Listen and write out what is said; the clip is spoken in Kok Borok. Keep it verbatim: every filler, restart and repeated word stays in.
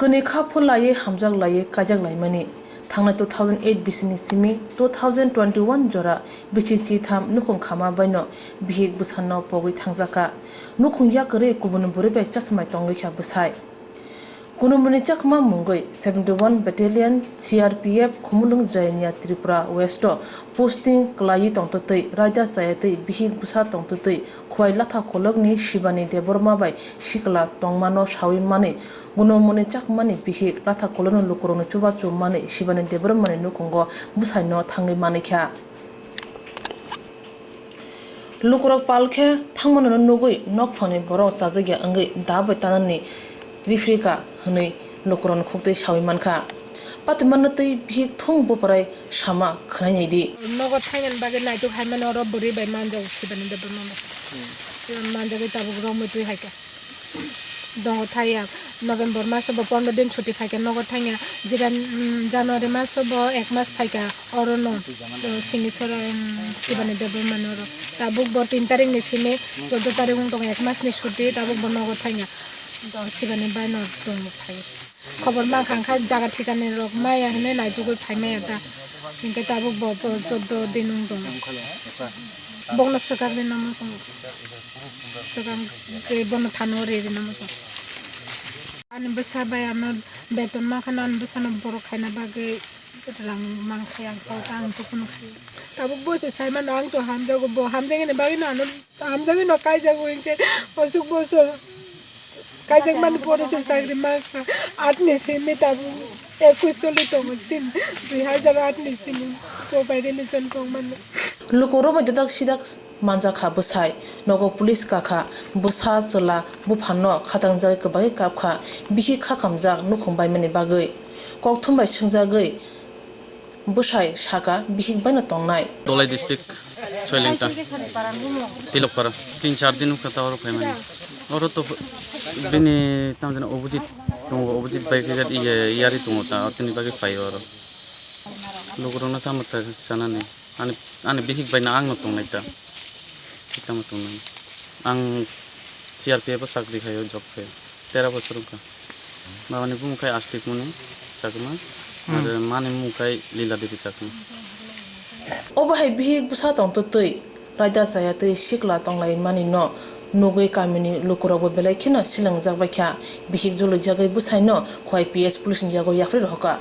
Kwnwi kha phul laiwi hamjak laiwi kaijak laimani. Thangnai two thousand eight bisini simi two thousand twenty-one jora biching chitham nukhung khama baino bihik bwsano pogwi thangjakha. Nukhung yakarwi kubun bwrwi bai chasmai tongwi kha bwsai. Gunumuni chakma mungwi seventy-one Battalion C R P F Khumulwng Jainia Tripura West o posting kwlaiwi tongtwtwi raida chayatwi bihik bwsa tongtwtwi Khwai Latha Kolokni Shibani Debbarma bai sikla tongmano sawi manwi Gunumuni chakmani bihik Latha Kolokni lukurokni chubachu manwi Shibani Debbarmani nukhungo bwsaino thangwi manwi kha. Lukurok pal khe thangmano nugwi nokphangni borok chajakya wngwi da bai tanani rifrikha hwnwi lukurokni khuktwi sawi mankha. Patimanno twi bihik thung bupharai sama khwnai nai di. Nogo thainani bagwi naituk hai mano oro bwrwi bai manjago Shibani Debbarma bai. Manjagwi tabuk romwi twi hai kha. Dongo thaiya November maso bo pondro din chuti phaikha nogo thangya, jira, mm, January maso bo ek mas phaikha oro no, to sini sora, mm, Shibani Debbarma ni oro. Tabuk bo tin tarik ni simi chordo tarik wng tongo, ek mas ni chuti, tabuk bo nogo thangya. To Shibani bai no tongo phai. Khobor mankha wngkha jaga thikani rok maya hinwi naitugwi phai maya ta. Hinkhe tabuk bo, bo chordo din wng tongo. Bokno swkang rinani muchungo. Swkang tei bono thani o ri rinani muchungo. Ani bwsa bai ano beton mankha, ani bwsano borok khaina bagwi rang mankha, ang sao ta, ang to phano khaiya. Tabuk bo se sai mano, ang to hamjago, bo hamjakgani bagwino ano hamjagwi no kaijago hinkhe osuk bosor. Kaijak mani pore se chakri mankha. Aat ni simi tabuk ekus choli tongo chin. Dui hajar aat ni simi bo bai relation tong mano. Lukurok bai dadak sidak manjakha bwsai. Nogo police kakha. Bwsa chwla buphano khatangjagwi kwbagwi kapkha. Bihik khakamjak nukhung baimani bagwi. Kokthum bai swngjagwi Bwsai saka bihik baino tongnai. Dolai district, Soilengta, Tilokpara. Tin char din wngkha ta oro phaimani. Oro to bini tamjani opposite tongo, opposite bai khe iye yari tongo ta, tini bagwi phai oro. Lukurokno sama ta sanani. Ani, ani bihik baino angno tongnai ta. Tamo tongnai. Ang C R P F o chakri khaio, job khaio. Tera bosor wngkha. Babani bumung khai Astik Muni Chakma, hmm, aro mani bumung khai Lila Devi Chakma. Obo hai bihik bwsa tongtwtwi raida chaya tei sikla tonglaimani no nugwi kamini lukurokbo belai kheno silangjak baikha. Bihik juluijagwi bwsaino Khwai P S police ni yago yapharwi rohorkha.